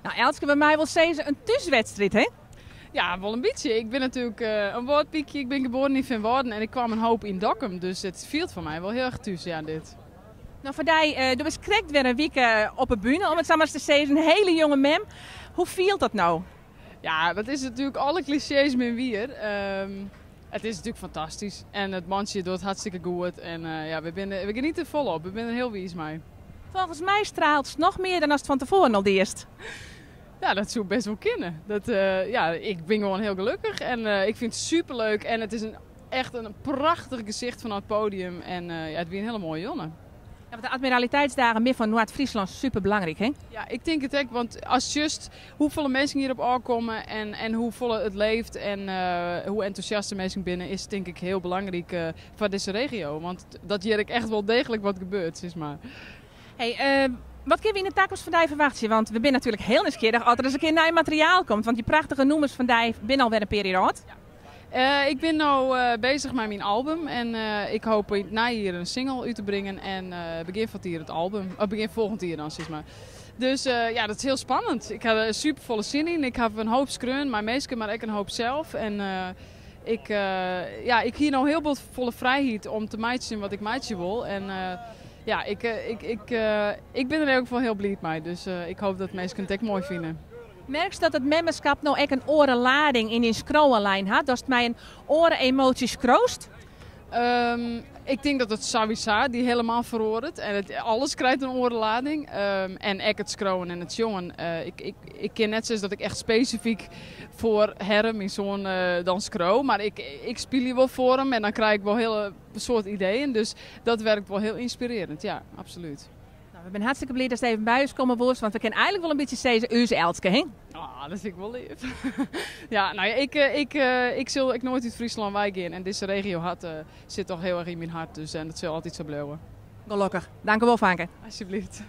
Nou, Elske, by my wol sizze in thúswedstriid, hè? Ja, wol in bytsje. Ik bin natuerlik in Wâldpykje. Ik bin geboren yn Feanwâlden en ik kwam in hoop yn Dokkum. Dus it fielt foar my wol hiel erch thús, ja, dit. No, foar dy, do bist krekt wer in wike op 'e bühne, om it sa mar ris te sizzen. In hiele jonge mem. Hoe fielt dat no? Ja, dat is natuerlik alle klisjees binne wier. It is natuerlik fantastysk. En it mantsje docht hartstikke goed. En ja, we binne, we genieten folop. We binne der hiel wiis mei. Folgens my straalst noch mear dan ast fan tefoaren al diest. Ja, dat soe best wol kinne. Dat, ja, ik bin gewoan hiel gelokkich en ik fyn it superleuk. En it is in, echt in prachtich gesicht fanôf it poadium. En ja, it wie in hiele moaie jûn. Ja, want de Admiraliteitsdagen binne foar Noard-Fryslân superbelangryk, hè? Ja, ik tink it ek, want ast sjochst hoefolle minsken hjirop ôfkomme en hoefolle it leeft en hoe entûsjast de minsken binne, is tink ik hiel belangryk foar dizze regio. Want dat hjir ek echt wol deeglik wat gebeurt, sis mar. Hey, wat kinne we yn de takomst fan dy ferwachtsje? Want we binne natuerlik hiel nijsgjirrich as der ris in kear nij materiaal komt, want dy prachtige nûmers fan dy binne alwer in pear jier âld. Ja. Ik bin no bezich mei myn album en ik hoop yn it neijier in single út te bringen en begjin fan it jier it album. Of begjin folgjend jier dan, sis mar. Dus ja, dat is hiel spannend. Ik ha der super folle sin yn. Ik ha in hoop skreaun mei minsken, mar ek in hoop sels. En ik, ja, ik hie no hiel bot folle frijheid om te meitsjen wat ik meitsje wol. En ja, ik, ik, ik, ik bin der yn elk gefal hiel bliid mei. Dus ik hoop dat minsken it ek moai fine. Merkst dat it memmeskap no ek in oare lading yn dyn skriuwen lein hat? Datst mei in oare emoasje skriuwst? Ik tink dat it sawiesa dy helemaal feroaret. En it, alles krijt in oare lading. En ek it skriuwen en it sjongen. Ik, ik, ik kin net sizze dat ik echt spesifyk foar Herre, myn soan, dan skriuw. Mar ik, ik spylje wol foar him en dan krij ik wol hiele soad ideeën. Dus dat werkt wol hiel ynspirearjend, ja, absolút. Nou, we binne hartstikke bliid datst even by ús komme wolst, want we kinne eigenlik wol in bytsje sizze ús Elske, hè? Ah, dat fyn ik wol leaf. Ja, nou ja, ik, ik, ik sil ek noait út Fryslân weigean. En dizze regio hat, sit toch hiel erch yn myn hert, dus en dat sil altyd sa bliuwe. Gelokkich. Dankewol, Fanke. Alsjeblieft.